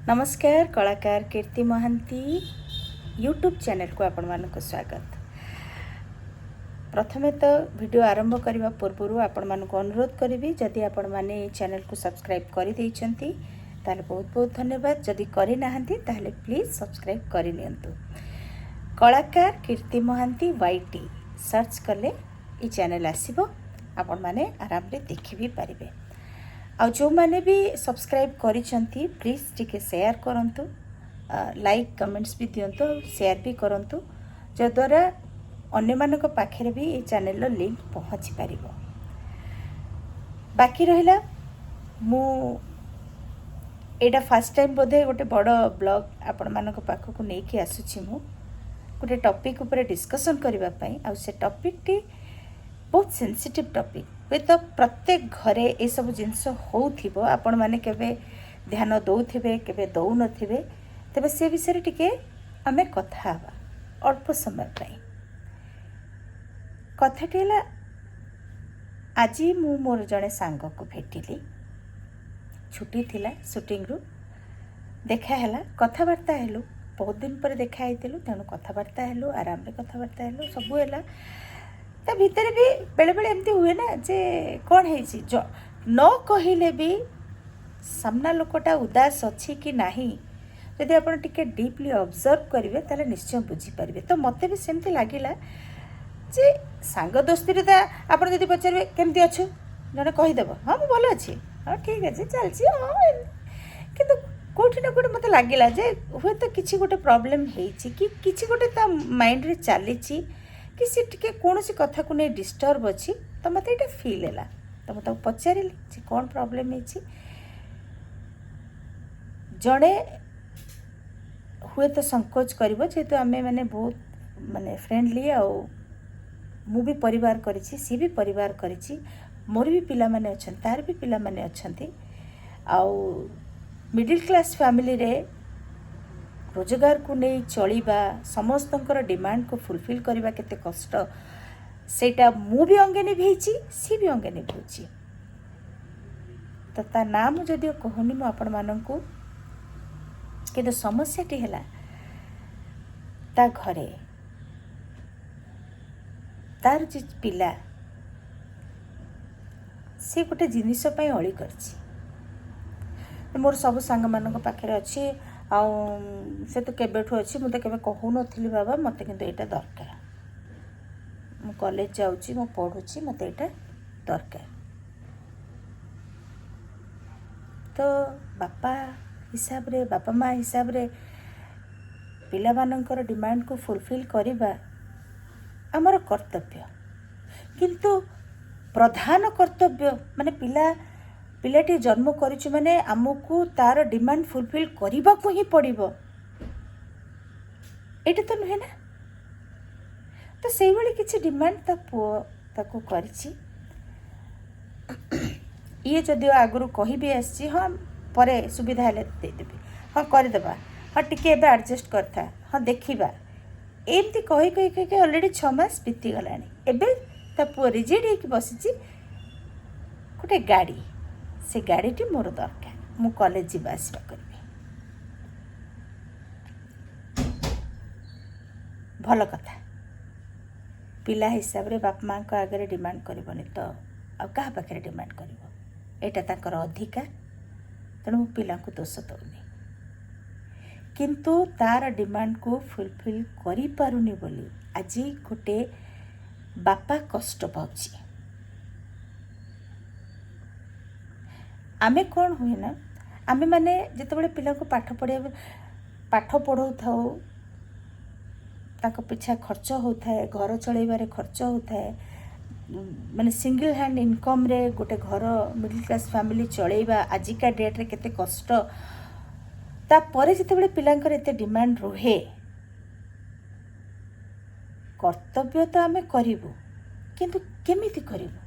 ନମସ୍କାର, କଳାକାର କୀର୍ତ୍ତି ମହାନ୍ତି ୟୁଟ୍ୟୁବ୍ ଚ୍ୟାନେଲକୁ ଆପଣମାନଙ୍କୁ ସ୍ୱାଗତ। ପ୍ରଥମେ ତ ଭିଡ଼ିଓ ଆରମ୍ଭ କରିବା ପୂର୍ବରୁ ଆପଣମାନଙ୍କୁ ଅନୁରୋଧ କରିବି, ଯଦି ଆପଣମାନେ ଏହି ଚ୍ୟାନେଲକୁ ସବସ୍କ୍ରାଇବ୍ କରିଦେଇଛନ୍ତି ତାହେଲେ ବହୁତ ବହୁତ ଧନ୍ୟବାଦ। ଯଦି କରିନାହାନ୍ତି ତାହେଲେ ପ୍ଲିଜ୍ ସବସ୍କ୍ରାଇବ୍ କରିନିଅନ୍ତୁ। କଳାକାର କୀର୍ତ୍ତି ମହାନ୍ତି ୱାଇଟି ସର୍ଚ୍ଚ କଲେ ଏ ଚ୍ୟାନେଲ୍ ଆସିବ, ଆପଣମାନେ ଆରାମରେ ଦେଖି ବି ପାରିବେ। ଆଉ ଯେଉଁମାନେ ବି ସବସ୍କ୍ରାଇବ୍ କରିଛନ୍ତି, ପ୍ଲିଜ୍ ଟିକେ ସେୟାର କରନ୍ତୁ, ଲାଇକ୍ କମେଣ୍ଟସ୍ ବି ଦିଅନ୍ତୁ ଆଉ ସେୟାର ବି କରନ୍ତୁ, ଯଦ୍ୱାରା ଅନ୍ୟମାନଙ୍କ ପାଖରେ ବି ଏ ଚ୍ୟାନେଲର ଲିଙ୍କ୍ ପହଞ୍ଚି ପାରିବ। ବାକି ରହିଲା, ମୁଁ ଏଇଟା ଫାର୍ଷ୍ଟ ଟାଇମ୍ ବୋଧେ ଗୋଟେ ବଡ଼ ବ୍ଲଗ୍ ଆପଣମାନଙ୍କ ପାଖକୁ ନେଇକି ଆସୁଛି, ମୁଁ ଗୋଟେ ଟପିକ୍ ଉପରେ ଡିସ୍କସନ୍ କରିବା ପାଇଁ। ଆଉ ସେ ଟପିକ୍ଟି ବହୁତ ସେନ୍ସିଟିଭ୍ ଟପିକ୍। ହୁଏତ ପ୍ରତ୍ୟେକ ଘରେ ଏସବୁ ଜିନିଷ ହେଉଥିବ, ଆପଣମାନେ କେବେ ଧ୍ୟାନ ଦେଉଥିବେ, କେବେ ଦେଉନଥିବେ। ତେବେ ସେ ବିଷୟରେ ଟିକେ ଆମେ କଥା ହେବା ଅଳ୍ପ ସମୟ ପାଇଁ। କଥାଟି ହେଲା, ଆଜି ମୁଁ ମୋର ଜଣେ ସାଙ୍ଗକୁ ଭେଟିଲି। ଛୁଟି ଥିଲା ସୁଟିଂରୁ, ଦେଖା ହେଲା, କଥାବାର୍ତ୍ତା ହେଲୁ। ବହୁତ ଦିନ ପରେ ଦେଖା ହେଇଥିଲୁ, ତେଣୁ କଥାବାର୍ତ୍ତା ହେଲୁ, ଆରାମରେ କଥାବାର୍ତ୍ତା ହେଲୁ, ସବୁ ହେଲା। ତା ଭିତରେ ବି ବେଳେବେଳେ ଏମିତି ହୁଏ ନା ଯେ କ'ଣ ହେଇଛି ନ କହିଲେ ବି ସାମ୍ନା ଲୋକଟା ଉଦାସ ଅଛି କି ନାହିଁ, ଯଦି ଆପଣ ଟିକେ ଡିପଲି ଅବଜର୍ଭ କରିବେ ତାହେଲେ ନିଶ୍ଚୟ ବୁଝିପାରିବେ। ତ ମୋତେ ବି ସେମିତି ଲାଗିଲା ଯେ ସାଙ୍ଗ ଦୋସ୍ତିରେ ତା ଆପଣ ଯଦି ପଚାରିବେ କେମିତି ଅଛୁ, ଜଣେ କହିଦେବ ହଁ ମୁଁ ଭଲ ଅଛି, ହଁ ଠିକ୍ ଅଛି, ଚାଲିଛି, ହଁ ଏମିତି। କିନ୍ତୁ କେଉଁଠି ନା କେଉଁଠି ମୋତେ ଲାଗିଲା ଯେ ହୁଏତ କିଛି ଗୋଟେ ପ୍ରୋବ୍ଲେମ୍ ହେଇଛି କି କିଛି ଗୋଟେ ତା ମାଇଣ୍ଡରେ ଚାଲିଛି କି ସେ ଟିକେ କୌଣସି କଥାକୁ ନେଇ ଡିଷ୍ଟର୍ବ ଅଛି। ତ ମୋତେ ଏଇଟା ଫିଲ୍ ହେଲା। ତ ମୁଁ ତାକୁ ପଚାରିଲି ଯେ କ'ଣ ପ୍ରୋବ୍ଲେମ୍ ହେଇଛି। ଜଣେ ହୁଏତ ସଂକୋଚ କରିବ, ଯେହେତୁ ଆମେ ମାନେ ବହୁତ ମାନେ ଫ୍ରେଣ୍ଡଲି, ଆଉ ମୁଁ ବି ପରିବାର କରିଛି, ସିଏ ବି ପରିବାର କରିଛି, ମୋର ବି ପିଲାମାନେ ଅଛନ୍ତି, ତାର ବି ପିଲାମାନେ ଅଛନ୍ତି। ଆଉ ମିଡ଼ିଲ୍ କ୍ଲାସ୍ ଫ୍ୟାମିଲିରେ ରୋଜଗାରକୁ ନେଇ ଚଳିବା, ସମସ୍ତଙ୍କର ଡିମାଣ୍ଡକୁ ଫୁଲଫିଲ୍ କରିବା କେତେ କଷ୍ଟ, ସେଇଟା ମୁଁ ବି ଅଙ୍ଗେ ନିଭେଇଛି, ସିଏ ବି ଅଙ୍ଗେ ନିଭଉଛି। ତ ତା ନାଁ ମୁଁ ଯଦିଓ କହୁନି ମୁଁ ଆପଣମାନଙ୍କୁ, କିନ୍ତୁ ସମସ୍ୟାଟି ହେଲା ତା ଘରେ ତାର ଯେ ପିଲା, ସେ ଗୋଟେ ଜିନିଷ ପାଇଁ ଅଳି କରିଛି। ମୋର ସବୁ ସାଙ୍ଗମାନଙ୍କ ପାଖରେ ଅଛି ଆଉ ସେ ତ କେବେଠୁ ଅଛି, ମୁଁ ତ କେବେ କହୁନଥିଲି ବାବା, ମୋତେ କିନ୍ତୁ ଏଇଟା ଦରକାର, ମୁଁ କଲେଜ ଯାଉଛି, ମୁଁ ପଢ଼ୁଛି, ମୋତେ ଏଇଟା ଦରକାର। ତ ବାପା ହିସାବରେ, ବାପା ମା' ହିସାବରେ ପିଲାମାନଙ୍କର ଡିମାଣ୍ଡକୁ ଫୁଲଫିଲ୍ କରିବା ଆମର କର୍ତ୍ତବ୍ୟ। କିନ୍ତୁ ପ୍ରଧାନ କର୍ତ୍ତବ୍ୟ ମାନେ ପିଲାଟିଏ ଜନ୍ମ କରିଛୁ ମାନେ ଆମକୁ ତାର ଡିମାଣ୍ଡ ଫୁଲଫିଲ୍ କରିବାକୁ ହିଁ ପଡ଼ିବ, ଏଇଟା ତ ନୁହେଁ ନା। ତ ସେଇଭଳି କିଛି ଡିମାଣ୍ଡ ତା ପୁଅ ତାକୁ କରିଛି। ଇଏ ଯଦିଓ ଆଗରୁ କହିବି ଆସିଛି, ହଁ ପରେ ସୁବିଧା ହେଲେ ଦେଇଦେବି, ହଁ କରିଦେବା, ହଁ ଟିକେ ଏବେ ଆଡ଼ଜଷ୍ଟ କରିଥା, ହଁ ଦେଖିବା, ଏମିତି କହି କହି କହି କହି ଅଲରେଡ଼ି 6 ମାସ ବିତିଗଲାଣି। ଏବେ ତା ପୁଅ ରିଜିଡ଼ ହେଇକି ବସିଛି, ଗୋଟେ ଗାଡ଼ି, ସେ ଗାଡ଼ିଟି ମୋର ଦରକାର, ମୁଁ କଲେଜ ଯିବା ଆସିବା କରିବି। ଭଲ କଥା, ପିଲା ହିସାବରେ ବାପା ମାଆଙ୍କ ଆଗରେ ଡିମାଣ୍ଡ କରିବନି ତ ଆଉ କାହା ପାଖରେ ଡିମାଣ୍ଡ କରିବ? ଏଇଟା ତାଙ୍କର ଅଧିକାର, ତେଣୁ ମୁଁ ପିଲାଙ୍କୁ ଦୋଷ ଦେଉନି। କିନ୍ତୁ ତାର ଡିମାଣ୍ଡକୁ ଫୁଲଫିଲ୍ କରିପାରୁନି ବୋଲି ଆଜି ଗୋଟେ ବାପା କଷ୍ଟ ପାଉଛି। ଆମେ କ'ଣ ହୁଏ ନା, ଆମେମାନେ ଯେତେବେଳେ ପିଲାଙ୍କୁ ପାଠ ପଢ଼ାଉଥାଉ, ତାଙ୍କ ପିଛା ଖର୍ଚ୍ଚ ହେଉଥାଏ, ଘର ଚଳେଇବାରେ ଖର୍ଚ୍ଚ ହେଉଥାଏ, ମାନେ ସିଙ୍ଗଲ୍ ହ୍ୟାଣ୍ଡ ଇନକମ୍ରେ ଗୋଟେ ଘର ମିଡ଼ିଲ୍ କ୍ଲାସ୍ ଫ୍ୟାମିଲି ଚଳେଇବା ଆଜିକା ଡେଟ୍ରେ କେତେ କଷ୍ଟ। ତାପରେ ଯେତେବେଳେ ପିଲାଙ୍କର ଏତେ ଡିମାଣ୍ଡ ରୁହେ, କର୍ତ୍ତବ୍ୟ ତ ଆମେ କରିବୁ, କିନ୍ତୁ କେମିତି କରିବୁ?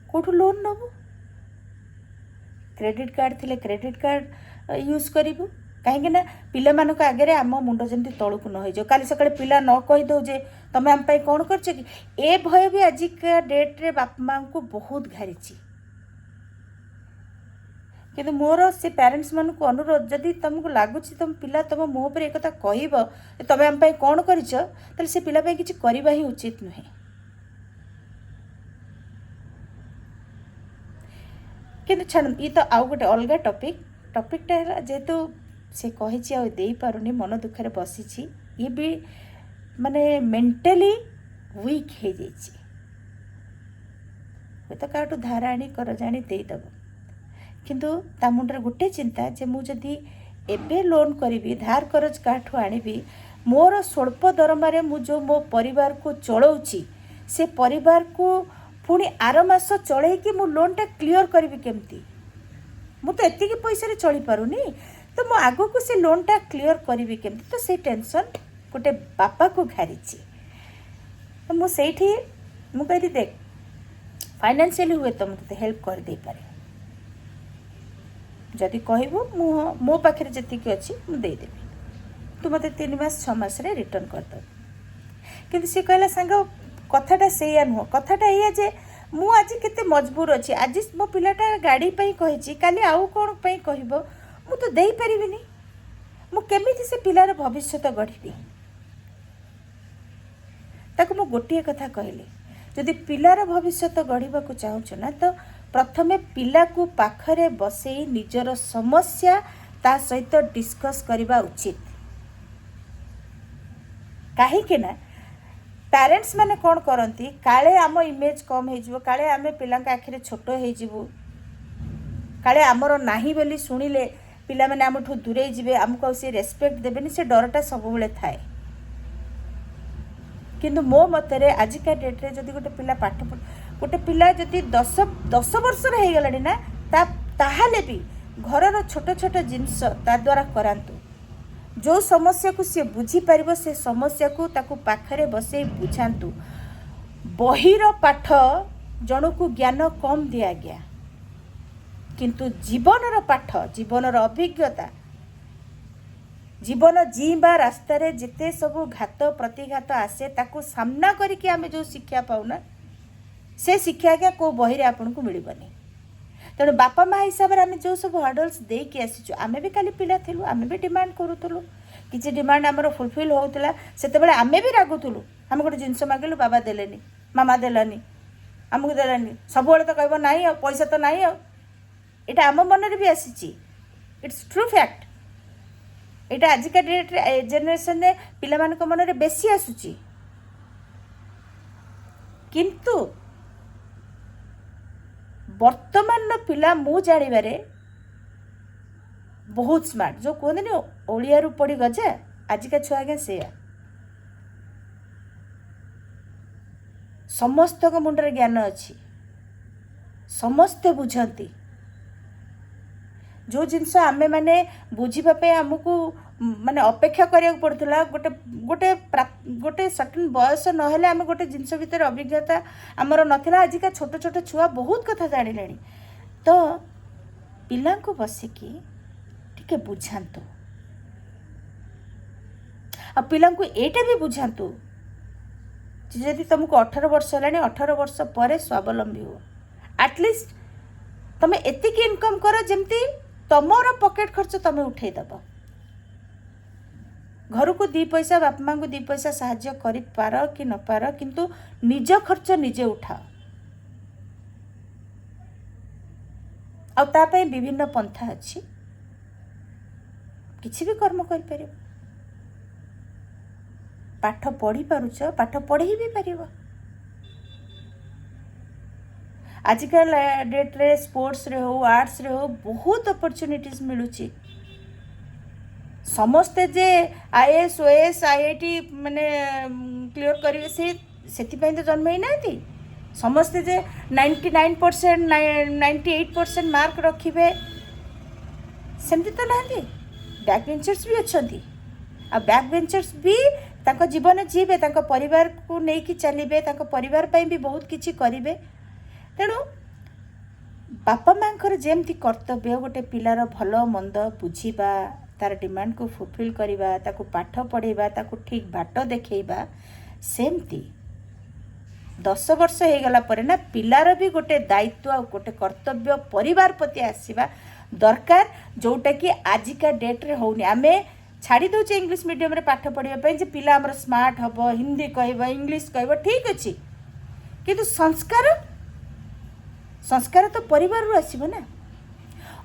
କେଉଁଠୁ ଲୋନ୍ ନେବୁ? କ୍ରେଡ଼ିଟ୍ କାର୍ଡ଼ ଥିଲେ କ୍ରେଡ଼ିଟ୍ କାର୍ଡ଼ ୟୁଜ୍ କରିବୁ, କାହିଁକିନା ପିଲାମାନଙ୍କ ଆଗରେ ଆମ ମୁଣ୍ଡ ଯେମିତି ତଳକୁ ନ ହେଇଯାଉ, କାଲି ସକାଳେ ପିଲା ନ କହିଦେଉ ଯେ ତମେ ଆମ ପାଇଁ କ'ଣ କରିଛ କି। ଏ ଭୟ ବି ଆଜିକା ଡେଟ୍ରେ ବାପା ମାଆଙ୍କୁ ବହୁତ ଘାରିଛି। କିନ୍ତୁ ମୋର ସେ ପ୍ୟାରେଣ୍ଟସ୍ମାନଙ୍କୁ ଅନୁରୋଧ, ଯଦି ତୁମକୁ ଲାଗୁଛି ତୁମ ପିଲା ତୁମ ମୁହଁ ଉପରେ ଏକଥା କହିବ ଯେ ତମେ ଆମ ପାଇଁ କ'ଣ କରିଛ, ତାହେଲେ ସେ ପିଲା ପାଇଁ କିଛି କରିବା ହିଁ ଉଚିତ ନୁହେଁ। କିନ୍ତୁ ଛାଡ଼ନ୍ତୁ, ଇଏ ତ ଆଉ ଗୋଟେ ଅଲଗା ଟପିକ୍। ଟପିକ୍ଟା ହେଲା, ଯେହେତୁ ସେ କହିଛି ଆଉ ଦେଇପାରୁନି, ମନ ଦୁଃଖରେ ବସିଛି, ଇଏ ବି ମାନେ ମେଣ୍ଟାଲି ୱିକ୍ ହେଇଯାଇଛି। ହୁଏତ କାହାଠୁ ଧାର ଆଣି କରଜ ଆଣି ଦେଇଦେବ, କିନ୍ତୁ ତା ମୁଣ୍ଡରେ ଗୋଟେ ଚିନ୍ତା ଯେ ମୁଁ ଯଦି ଏବେ ଲୋନ୍ କରିବି, ଧାର କରଜ କାହାଠୁ ଆଣିବି, ମୋର ସ୍ୱଳ୍ପ ଦରମାରେ ମୁଁ ଯେଉଁ ମୋ ପରିବାରକୁ ଚଳାଉଛି, ସେ ପରିବାରକୁ ପୁଣି ଆର ମାସ ଚଳେଇକି ମୁଁ ଲୋନ୍ଟା କ୍ଲିଅର୍ କରିବି କେମିତି? ମୁଁ ତ ଏତିକି ପଇସାରେ ଚଳିପାରୁନି, ତ ମୁଁ ଆଗକୁ ସେ ଲୋନ୍ଟା କ୍ଲିଅର୍ କରିବି କେମିତି? ତ ସେଇ ଟେନସନ୍ ଗୋଟେ ବାପାକୁ ଘାରିଛି। ତ ମୁଁ ସେଇଠି ମୁଁ କହିଲି, ଦେଖ, ଫାଇନାନ୍ସିଆଲି ହୁଏତ ମୁଁ ତୋତେ ହେଲ୍ପ କରିଦେଇପାରେ। ଯଦି କହିବୁ, ମୁଁ ମୋ ପାଖରେ ଯେତିକି ଅଛି ମୁଁ ଦେଇଦେବି, ତୁ ମୋତେ 3 ମାସ 6 ମାସରେ ରିଟର୍ଣ୍ଣ କରିଦେବୁ। କିନ୍ତୁ ସିଏ କହିଲା, ସାଙ୍ଗ, କଥାଟା ସେଇଆ ନୁହଁ। କଥାଟା ଏଇଆ ଯେ ମୁଁ ଆଜି କେତେ ମଜବୁର ଅଛି। ଆଜି ମୋ ପିଲାଟା ଗାଡ଼ି ପାଇଁ କହିଛି, କାଲି ଆଉ କ'ଣ ପାଇଁ କହିବ, ମୁଁ ତ ଦେଇପାରିବିନି। ମୁଁ କେମିତି ସେ ପିଲାର ଭବିଷ୍ୟତ ଗଢ଼ିବି? ତାକୁ ମୁଁ ଗୋଟିଏ କଥା କହିଲି, ଯଦି ପିଲାର ଭବିଷ୍ୟତ ଗଢ଼ିବାକୁ ଚାହୁଁଛୁ ନା, ତ ପ୍ରଥମେ ପିଲାକୁ ପାଖରେ ବସେଇ ନିଜର ସମସ୍ୟା ତା ସହିତ ଡିସ୍କସ୍ କରିବା ଉଚିତ। କାହିଁକି ନା ପ୍ୟାରେଣ୍ଟସ୍ ମାନେ କ'ଣ କରନ୍ତି, କାଳେ ଆମ ଇମେଜ୍ କମ୍ ହେଇଯିବ, କାଳେ ଆମେ ପିଲାଙ୍କ ଆଖିରେ ଛୋଟ ହେଇଯିବୁ, କାଳେ ଆମର ନାହିଁ ବୋଲି ଶୁଣିଲେ ପିଲାମାନେ ଆମଠୁ ଦୂରେଇ ଯିବେ, ଆମକୁ ଆଉ ସେ ରେସପେକ୍ଟ ଦେବେନି, ସେ ଡରଟା ସବୁବେଳେ ଥାଏ। କିନ୍ତୁ ମୋ ମତରେ ଆଜିକା ଡେଟ୍ରେ ଯଦି ଗୋଟେ ପିଲା ପାଠ ପଢ଼ ଗୋଟେ ପିଲା ଯଦି 10 10 ବର୍ଷର ହେଇଗଲାଣି ନା, ତାହେଲେ ବି ଘରର ଛୋଟ ଛୋଟ ଜିନିଷ ତା ଦ୍ୱାରା କରାନ୍ତୁ। ଯେଉଁ ସମସ୍ୟାକୁ ସିଏ ବୁଝିପାରିବ, ସେ ସମସ୍ୟାକୁ ତାକୁ ପାଖରେ ବସେଇ ବୁଝାନ୍ତୁ। ବହିର ପାଠ ଜଣକୁ ଜ୍ଞାନ କମ୍ ଦିଏ ଆଜ୍ଞା, କିନ୍ତୁ ଜୀବନର ପାଠ, ଜୀବନର ଅଭିଜ୍ଞତା, ଜୀବନ ଜିଇଁବା ରାସ୍ତାରେ ଯେତେ ସବୁ ଘାତ ପ୍ରତିଘାତ ଆସେ, ତାକୁ ସାମ୍ନା କରିକି ଆମେ ଯେଉଁ ଶିକ୍ଷା ପାଉନା, ସେ ଶିକ୍ଷା ଆଜ୍ଞା କେଉଁ ବହିରେ ଆପଣଙ୍କୁ ମିଳିବନି। ତେଣୁ ବାପା ମା ହିସାବରେ ଆମେ ଯେଉଁ ସବୁ ହର୍ଡଲ୍ସ ଦେଇକି ଆସିଛୁ, ଆମେ ବି କାଲି ପିଲା ଥିଲୁ, ଆମେ ବି ଡିମାଣ୍ଡ କରୁଥିଲୁ। କିଛି ଡିମାଣ୍ଡ ଆମର ଫୁଲଫିଲ୍ ହେଉଥିଲା, ସେତେବେଳେ ଆମେ ବି ରାଗୁଥିଲୁ। ଆମେ ଗୋଟେ ଜିନିଷ ମାଗିଲୁ, ବାବା ଦେଲେନି, ମାମା ଦେଲାନି, ଆମକୁ ଦେଲାନି, ସବୁବେଳେ ତ କହିବ ନାହିଁ ଆଉ ପଇସା ତ ନାହିଁ ଆଉ। ଏଇଟା ଆମ ମନରେ ବି ଆସିଛି। It's true fact. ଏଇଟା ଆଜିକା ଡେଟ୍ରେ, ଏ ଜେନେରେସନରେ ପିଲାମାନଙ୍କ ମନରେ ବେଶୀ ଆସୁଛି। କିନ୍ତୁ ବର୍ତ୍ତମାନର ପିଲା ମୁଁ ଜାଣିବାରେ ବହୁତ ସ୍ମାର୍ଟ। ଯେଉଁ କୁହନ୍ତିନି ଓଳିଆରୁ ପଡ଼ି ଗଜା, ଆଜିକା ଛୁଆ ଆଜ୍ଞା ସେଇଆ। ସମସ୍ତଙ୍କ ମୁଣ୍ଡରେ ଜ୍ଞାନ ଅଛି, ସମସ୍ତେ ବୁଝନ୍ତି। ଯେଉଁ ଜିନିଷ ଆମେମାନେ ବୁଝିବା ପାଇଁ ଆମକୁ ମାନେ ଅପେକ୍ଷା କରିବାକୁ ପଡ଼ୁଥିଲା, ଗୋଟେ ସର୍ଟନ୍ ବୟସ ନହେଲେ ଆମେ ଗୋଟେ ଜିନିଷ ଭିତରେ ଅଭିଜ୍ଞତା ଆମର ନଥିଲା, ଆଜିକା ଛୋଟ ଛୋଟ ଛୁଆ ବହୁତ କଥା ଜାଣିଲେଣି। ତ ପିଲାଙ୍କୁ ବସିକି ଟିକେ ବୁଝାନ୍ତୁ। ଆଉ ପିଲାଙ୍କୁ ଏଇଟା ବି ବୁଝାନ୍ତୁ ଯେ ଯଦି ତୁମକୁ 18 ବର୍ଷ ହେଲାଣି, 18 ବର୍ଷ ପରେ ସ୍ୱାବଲମ୍ବୀ ହୁଅ। ଆଟଲିଷ୍ଟ ତମେ ଏତିକି ଇନକମ୍ କର ଯେମିତି ତମର ପକେଟ୍ ଖର୍ଚ୍ଚ ତମେ ଉଠେଇଦେବ। ଘରକୁ 2 ପଇସା, ବାପା ମାଆଙ୍କୁ 2 ପଇସା ସାହାଯ୍ୟ କରିପାର କି ନପାର, କିନ୍ତୁ ନିଜ ଖର୍ଚ୍ଚ ନିଜେ ଉଠାଅ। ଆଉ ତା ପାଇଁ ବିଭିନ୍ନ ପନ୍ଥା ଅଛି। କିଛି ବି କର୍ମ କରିପାରିବ। ପାଠ ପଢ଼ିପାରୁଛ, ପାଠ ପଢ଼େଇ ବି ପାରିବ। ଆଜିକା ଡେଟ୍ରେ ସ୍ପୋର୍ଟସରେ ହଉ, ଆର୍ଟସରେ ହଉ, ବହୁତ ଅପରଚ୍ୟୁନିଟିଜ୍ ମିଳୁଛି। ସମସ୍ତେ ଯେ ଆଇଏଏସ୍, ଓଏଏସ୍, ଆଇଆଇଟି ମାନେ କ୍ଲିଅର୍ କରିବେ, ସେ ସେଥିପାଇଁ ତ ଜନ୍ମ ହେଇନାହାନ୍ତି। ସମସ୍ତେ ଯେ 99%, 98% ମାର୍କ ରଖିବେ, ସେମିତି ତ ନାହାନ୍ତି। ବ୍ୟାକ୍ ବେଞ୍ଚର୍ସ ବି ଅଛନ୍ତି। ଆଉ ବ୍ୟାକ୍ ବେଞ୍ଚର୍ସ ବି ତାଙ୍କ ଜୀବନ ଜିଇବେ, ତାଙ୍କ ପରିବାରକୁ ନେଇକି ଚାଲିବେ, ତାଙ୍କ ପରିବାର ପାଇଁ ବି ବହୁତ କିଛି କରିବେ। ତେଣୁ ବାପା ମାଆଙ୍କର ଯେମିତି କର୍ତ୍ତବ୍ୟ ଗୋଟେ ପିଲାର ଭଲ ମନ୍ଦ ବୁଝିବା, ତାର ଡିମାଣ୍ଡକୁ ଫୁଲଫିଲ୍ କରିବା, ତାକୁ ପାଠ ପଢ଼େଇବା, ତାକୁ ଠିକ୍ ବାଟ ଦେଖେଇବା, ସେମିତି 10 ବର୍ଷ ହେଇଗଲା ପରେ ନା ପିଲାର ବି ଗୋଟେ ଦାୟିତ୍ୱ ଆଉ ଗୋଟେ କର୍ତ୍ତବ୍ୟ ପରିବାର ପ୍ରତି ଆସିବା ଦରକାର, ଯେଉଁଟାକି ଆଜିକା ଡେଟ୍ରେ ହେଉନି। ଆମେ ଛାଡ଼ି ଦେଉଛେ ଇଂଲିଶ ମିଡ଼ିୟମରେ ପାଠ ପଢ଼ିବା ପାଇଁ ଯେ ପିଲା ଆମର ସ୍ମାର୍ଟ ହେବ, ହିନ୍ଦୀ କହିବ, ଇଂଲିଶ କହିବ, ଠିକ୍ ଅଛି, କିନ୍ତୁ ସଂସ୍କାର, ସଂସ୍କାର ତ ପରିବାରରୁ ଆସିବ ନା।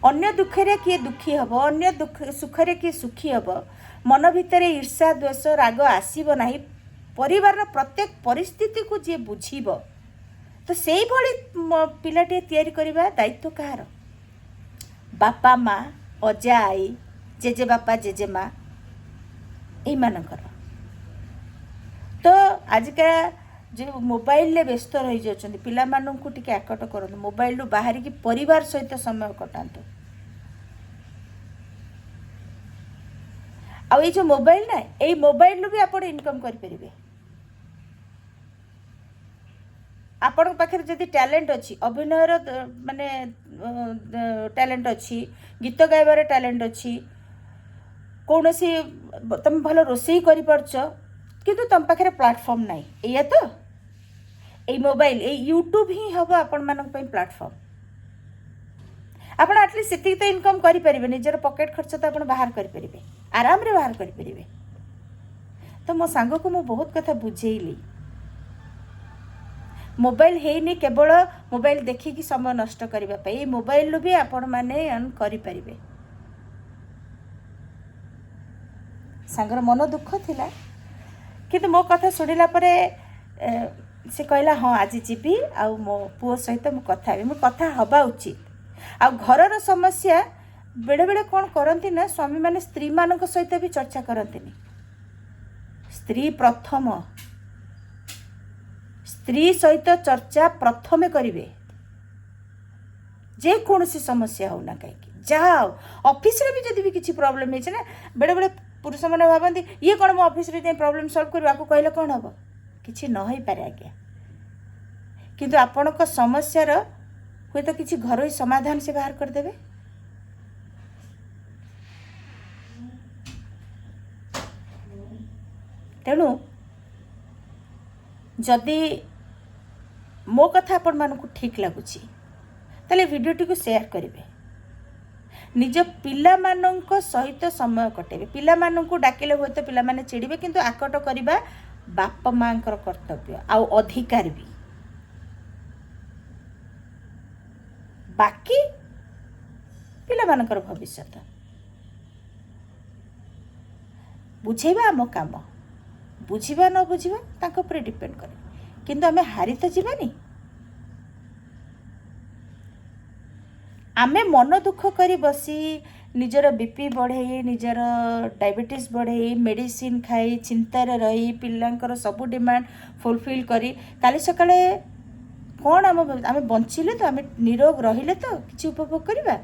ଅନ୍ୟ ଦୁଃଖରେ କିଏ ଦୁଃଖୀ ହେବ, ଅନ୍ୟ ଦୁଃଖ ସୁଖରେ କିଏ ସୁଖୀ ହେବ, ମନ ଭିତରେ ଈର୍ଷା, ଦ୍ୱେଷ, ରାଗ ଆସିବ ନାହିଁ। ପରିବାରର ପ୍ରତ୍ୟେକ ପରିସ୍ଥିତିକୁ ଯିଏ ବୁଝିବ, ତ ସେଇଭଳି ପିଲାଟିଏ ତିଆରି କରିବା ଦାୟିତ୍ୱ କାହାର? ବାପା ମା, ଅଜା ଆଈ, ଜେଜେବାପା, ଜେଜେମା, ଏଇମାନଙ୍କର। ତ ଆଜିକା ଯେଉଁ ମୋବାଇଲରେ ବ୍ୟସ୍ତ ରହିଯାଉଛନ୍ତି, ପିଲାମାନଙ୍କୁ ଟିକେ ଆକଟ କରନ୍ତୁ, ମୋବାଇଲରୁ ବାହାରିକି ପରିବାର ସହିତ ସମୟ କଟାନ୍ତୁ। ଆଉ ଏଇ ଯେଉଁ ମୋବାଇଲ ନା, ଏଇ ମୋବାଇଲରୁ ବି ଆପଣ ଇନକମ୍ କରିପାରିବେ। ଆପଣଙ୍କ ପାଖରେ ଯଦି ଟ୍ୟାଲେଣ୍ଟ ଅଛି, ଅଭିନୟର ମାନେ ଟ୍ୟାଲେଣ୍ଟ ଅଛି, ଗୀତ ଗାଇବାର ଟ୍ୟାଲେଣ୍ଟ ଅଛି, କୌଣସି ତମେ ଭଲ ରୋଷେଇ କରିପାରୁଛ, କିନ୍ତୁ ତମ ପାଖରେ ପ୍ଲାଟଫର୍ମ ନାହିଁ, ଏଇଆ ତ ଏଇ ମୋବାଇଲ, ଏଇ ୟୁଟ୍ୟୁବ୍ ହିଁ ହେବ ଆପଣମାନଙ୍କ ପାଇଁ ପ୍ଲାଟଫର୍ମ। ଆପଣ ଆଟଲିଷ୍ଟ ସେତିକି ତ ଇନକମ୍ କରିପାରିବେ, ନିଜର ପକେଟ୍ ଖର୍ଚ୍ଚ ତ ଆପଣ ବାହାର କରିପାରିବେ, ଆରାମରେ ବାହାର କରିପାରିବେ। ତ ମୋ ସାଙ୍ଗକୁ ମୁଁ ବହୁତ କଥା ବୁଝେଇଲି। ମୋବାଇଲ ହେଇନି କେବଳ ମୋବାଇଲ ଦେଖିକି ସମୟ ନଷ୍ଟ କରିବା ପାଇଁ, ଏଇ ମୋବାଇଲରୁ ବି ଆପଣମାନେ ଅର୍ନ କରିପାରିବେ। ସାଙ୍ଗର ମନ ଦୁଃଖ ଥିଲା, କିନ୍ତୁ ମୋ କଥା ଶୁଣିଲା ପରେ ସେ କହିଲା, ହଁ, ଆଜି ଯିବି ଆଉ ମୋ ପୁଅ ସହିତ ମୁଁ କଥା ହେବି। ମୁଁ କଥା ହେବା ଉଚିତ। ଆଉ ଘରର ସମସ୍ୟା ବେଳେବେଳେ କ'ଣ କରନ୍ତି ନା, ସ୍ୱାମୀମାନେ ସ୍ତ୍ରୀମାନଙ୍କ ସହିତ ବି ଚର୍ଚ୍ଚା କରନ୍ତିନି। ସ୍ତ୍ରୀ ପ୍ରଥମ, ସ୍ତ୍ରୀ ସହିତ ଚର୍ଚ୍ଚା ପ୍ରଥମେ କରିବେ, ଯେକୌଣସି ସମସ୍ୟା ହେଉ ନା କାହିଁକି, ଯାହା ହଉ। ଅଫିସରେ ବି ଯଦି ବି କିଛି ପ୍ରୋବ୍ଲେମ୍ ହେଇଛି ନା, ବେଳେବେଳେ ପୁରୁଷମାନେ ଭାବନ୍ତି, ଇଏ କ'ଣ ମୋ ଅଫିସରେ ଯାଇ ପ୍ରୋବ୍ଲେମ୍ ସଲ୍ଭ କରିବ, ଆକୁ କହିଲେ କ'ଣ ହେବ? କିଛି ନ ହେଇପାରେ ଆଜ୍ଞା, କିନ୍ତୁ ଆପଣଙ୍କ ସମସ୍ୟାର ହୁଏତ କିଛି ଘରୋଇ ସମାଧାନ ସେ ବାହାର କରିଦେବେ। ତେଣୁ ଯଦି ମୋ କଥା ଆପଣମାନଙ୍କୁ ଠିକ୍ ଲାଗୁଛି, ତାହେଲେ ଭିଡ଼ିଓଟିକୁ ସେୟାର କରିବେ। ନିଜ ପିଲାମାନଙ୍କ ସହିତ ସମୟ କଟେଇବେ। ପିଲାମାନଙ୍କୁ ଡାକିଲେ ହୁଏତ ପିଲାମାନେ ଚିଡ଼ିବେ, କିନ୍ତୁ ଆକଟ କରିବା ବାପା ମାଆଙ୍କର କର୍ତ୍ତବ୍ୟ ଆଉ ଅଧିକାର ବି। ବାକି ପିଲାମାନଙ୍କର ଭବିଷ୍ୟତ ବୁଝେଇବା ଆମ କାମ। ବୁଝିବା ନ ବୁଝିବା ତାଙ୍କ ଉପରେ ଡିପେଣ୍ଡ କରେ, କିନ୍ତୁ ଆମେ ହାରି ତ ଯିବାନି। ଆମେ ମନ ଦୁଃଖ କରି ବସି ନିଜର ବିପି ବଢ଼େଇ, ନିଜର ଡାଇବେଟିସ୍ ବଢ଼େଇ, ମେଡ଼ିସିନ ଖାଇ, ଚିନ୍ତାରେ ରହି, ପିଲାଙ୍କର ସବୁ ଡିମାଣ୍ଡ ଫୁଲଫିଲ୍ କରି କାଲି ସକାଳେ କ'ଣ ଆମେ ବଞ୍ଚିଲେ ତ, ଆମେ ନିରୋଗ ରହିଲେ ତ କିଛି ଉପଭୋଗ କରିବା।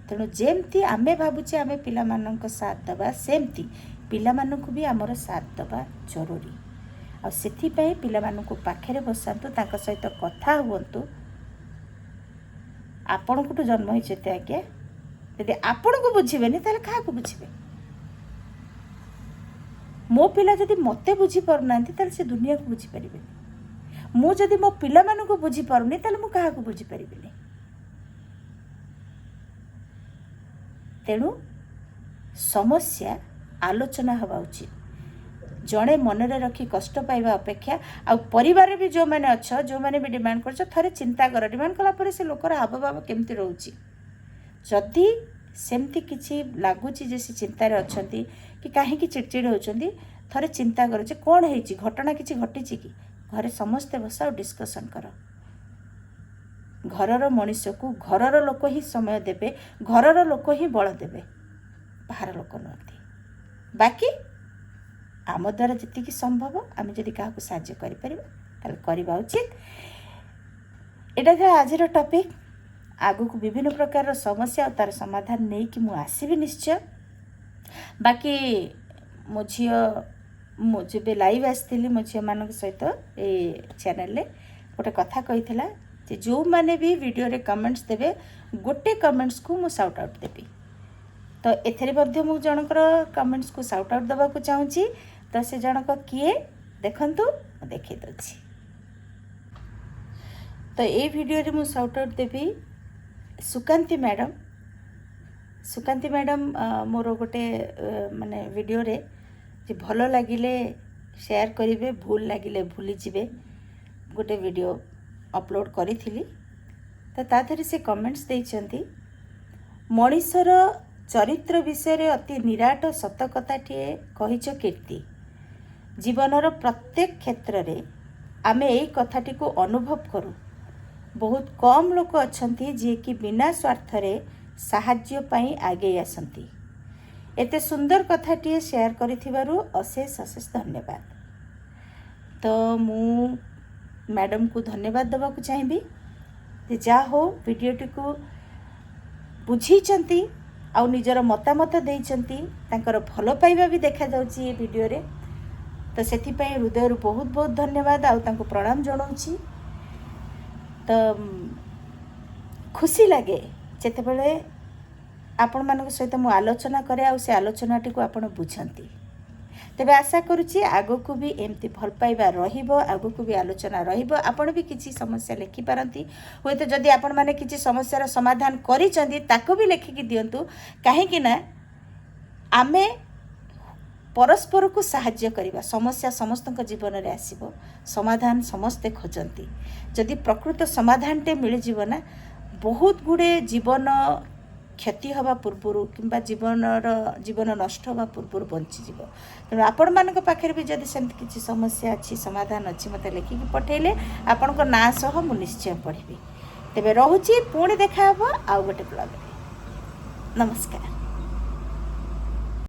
ତେଣୁ ଯେମିତି ଆମେ ଭାବୁଛେ ଆମେ ପିଲାମାନଙ୍କ ସାଥ ଦେବା, ସେମିତି ପିଲାମାନଙ୍କୁ ବି ଆମର ସାଥ ଦେବା ଜରୁରୀ। ଆଉ ସେଥିପାଇଁ ପିଲାମାନଙ୍କୁ ପାଖରେ ବସାନ୍ତୁ, ତାଙ୍କ ସହିତ କଥା ହୁଅନ୍ତୁ। ଆପଣଙ୍କଠୁ ଜନ୍ମ ହେଇଛନ୍ତି ଆଜ୍ଞା, ଯଦି ଆପଣଙ୍କୁ ବୁଝିବେନି ତାହେଲେ କାହାକୁ ବୁଝିବେ? ମୋ ପିଲା ଯଦି ମୋତେ ବୁଝିପାରୁନାହାନ୍ତି, ତାହେଲେ ସେ ଦୁନିଆକୁ ବୁଝିପାରିବେନି। ମୁଁ ଯଦି ମୋ ପିଲାମାନଙ୍କୁ ବୁଝିପାରୁନି, ତାହେଲେ ମୁଁ କାହାକୁ ବୁଝିପାରିବିନି? ତେଣୁ ସମସ୍ୟା ଆଲୋଚନା ହେବା ଉଚିତ। ଜଣେ ମନରେ ରଖି କଷ୍ଟ ପାଇବା ଅପେକ୍ଷା, ଆଉ ପରିବାରରେ ବି ଯେଉଁମାନେ ଅଛ, ଯେଉଁମାନେ ବି ଡିମାଣ୍ଡ କରୁଛ, ଥରେ ଚିନ୍ତା କର, ଡିମାଣ୍ଡ କଲା ପରେ ସେ ଲୋକର ହାବଭାବ କେମିତି ରହୁଛି। ଯଦି ସେମିତି କିଛି ଲାଗୁଛି ଯେ ସେ ଚିନ୍ତାରେ ଅଛନ୍ତି କି କାହିଁକି ଚିଡ଼ଚିଡ଼ ହେଉଛନ୍ତି, ଥରେ ଚିନ୍ତା କର ଯେ କ'ଣ ହେଇଛି, ଘଟଣା କିଛି ଘଟିଛି କି। ଘରେ ସମସ୍ତେ ବସ ଆଉ ଡିସ୍କସନ୍ କର। ଘରର ମଣିଷକୁ ଘରର ଲୋକ ହିଁ ସମୟ ଦେବେ, ଘରର ଲୋକ ହିଁ ବଳ ଦେବେ, ବାହାର ଲୋକ ନୁହନ୍ତି। ବାକି ଆମ ଦ୍ୱାରା ଯେତିକି ସମ୍ଭବ, ଆମେ ଯଦି କାହାକୁ ସାହାଯ୍ୟ କରିପାରିବା, ତାହେଲେ କରିବା ଉଚିତ। ଏଇଟା ଥିଲା ଆଜିର ଟପିକ୍। ଆଗକୁ ବିଭିନ୍ନ ପ୍ରକାରର ସମସ୍ୟା ଆଉ ତା'ର ସମାଧାନ ନେଇକି ମୁଁ ଆସିବି ନିଶ୍ଚୟ। ବାକି ମୋ ଝିଅ, ମୁଁ ଯେବେ ଲାଇଭ୍ ଆସିଥିଲି ମୋ ଝିଅମାନଙ୍କ ସହିତ ଏଇ ଚ୍ୟାନେଲରେ, ଗୋଟେ କଥା କହିଥିଲା ଯେ ଯେଉଁମାନେ ବି ଭିଡ଼ିଓରେ କମେଣ୍ଟସ୍ ଦେବେ, ଗୋଟେ କମେଣ୍ଟସ୍କୁ ମୁଁ ସାଉଟ୍ ଆଉଟ୍ ଦେବି। ତ ଏଥିରେ ମଧ୍ୟ ମୁଁ ଜଣଙ୍କର କମେଣ୍ଟସ୍କୁ ସାଉଟ୍ ଆଉଟ୍ ଦେବାକୁ ଚାହୁଁଛି। ତ ସେ ଜଣକ କିଏ ଦେଖନ୍ତୁ, ମୁଁ ଦେଖାଇ ଦେଉଛି। ତ ଏଇ ଭିଡ଼ିଓରେ ମୁଁ ସାଉଟ୍ ଆଉଟ୍ ଦେବି ସୁକାନ୍ତି ମ୍ୟାଡ଼ାମ୍, ସୁକାନ୍ତି ମ୍ୟାଡ଼ାମ୍ ମୋର ଗୋଟେ ମାନେ ଭିଡ଼ିଓରେ ଯେ ଭଲ ଲାଗିଲେ ସେୟାର କରିବେ, ଭୁଲ ଲାଗିଲେ ଭୁଲିଯିବେ, ଗୋଟେ ଭିଡ଼ିଓ ଅପଲୋଡ଼ କରିଥିଲି। ତ ତା ଦେହରେ ସେ କମେଣ୍ଟସ୍ ଦେଇଛନ୍ତି, "ମଣିଷର ଚରିତ୍ର ବିଷୟରେ ଅତି ନିରାଟ ସତ କଥାଟିଏ କହିଛ କୀର୍ତ୍ତି। ଜୀବନର ପ୍ରତ୍ୟେକ କ୍ଷେତ୍ରରେ ଆମେ ଏଇ କଥାଟିକୁ ଅନୁଭବ କରୁ। ବହୁତ କମ୍ ଲୋକ ଅଛନ୍ତି, ଯିଏକି ବିନା ସ୍ୱାର୍ଥରେ ସାହାଯ୍ୟ ପାଇଁ ଆଗେଇ ଆସନ୍ତି। ଏତେ ସୁନ୍ଦର କଥାଟିଏ ସେୟାର କରିଥିବାରୁ ଅଶେଷ ଅଶେଷ ଧନ୍ୟବାଦ।" ତ ମୁଁ ମ୍ୟାଡ଼ାମକୁ ଧନ୍ୟବାଦ ଦେବାକୁ ଚାହିଁବି ଯେ ଯାହା ହଉ, ଭିଡ଼ିଓଟିକୁ ବୁଝିଛନ୍ତି ଆଉ ନିଜର ମତାମତ ଦେଇଛନ୍ତି। ତାଙ୍କର ଭଲ ପାଇବା ବି ଦେଖାଯାଉଛି ଏ ଭିଡ଼ିଓରେ। ତ ସେଥିପାଇଁ ହୃଦୟରୁ ବହୁତ ବହୁତ ଧନ୍ୟବାଦ ଆଉ ତାଙ୍କୁ ପ୍ରଣାମ ଜଣାଉଛି। ତ ଖୁସି ଲାଗେ ଯେତେବେଳେ ଆପଣମାନଙ୍କ ସହିତ ମୁଁ ଆଲୋଚନା କରେ ଆଉ ସେ ଆଲୋଚନାଟିକୁ ଆପଣ ବୁଝନ୍ତି। ତେବେ ଆଶା କରୁଛି ଆଗକୁ ବି ଏମିତି ଭଲ ପାଇବା ରହିବ, ଆଗକୁ ବି ଆଲୋଚନା ରହିବ। ଆପଣ ବି କିଛି ସମସ୍ୟା ଲେଖିପାରନ୍ତି। ହୁଏତ ଯଦି ଆପଣମାନେ କିଛି ସମସ୍ୟାର ସମାଧାନ କରିଛନ୍ତି, ତାକୁ ବି ଲେଖିକି ଦିଅନ୍ତୁ, କାହିଁକି ନା ଆମେ ପରସ୍ପରକୁ ସାହାଯ୍ୟ କରିବା। ସମସ୍ୟା ସମସ୍ତଙ୍କ ଜୀବନରେ ଆସିବ, ସମାଧାନ ସମସ୍ତେ ଖୋଜନ୍ତି। ଯଦି ପ୍ରକୃତ ସମାଧାନଟେ ମିଳିଯିବ ନା, ବହୁତ ଗୁଡ଼ିଏ ଜୀବନ କ୍ଷତି ହେବା ପୂର୍ବରୁ କିମ୍ବା ଜୀବନ ନଷ୍ଟ ହେବା ପୂର୍ବରୁ ବଞ୍ଚିଯିବ। ତେଣୁ ଆପଣମାନଙ୍କ ପାଖରେ ବି ଯଦି ସେମିତି କିଛି ସମସ୍ୟା ଅଛି, ସମାଧାନ ଅଛି, ମୋତେ ଲେଖିକି ପଠାଇଲେ ଆପଣଙ୍କ ନାଁ ସହ ମୁଁ ନିଶ୍ଚୟ ପଢ଼ିବି। ତେବେ ରହୁଛି, ପୁଣି ଦେଖାହେବ ଆଉ ଗୋଟେ ବ୍ଲଗ୍ରେ। ନମସ୍କାର।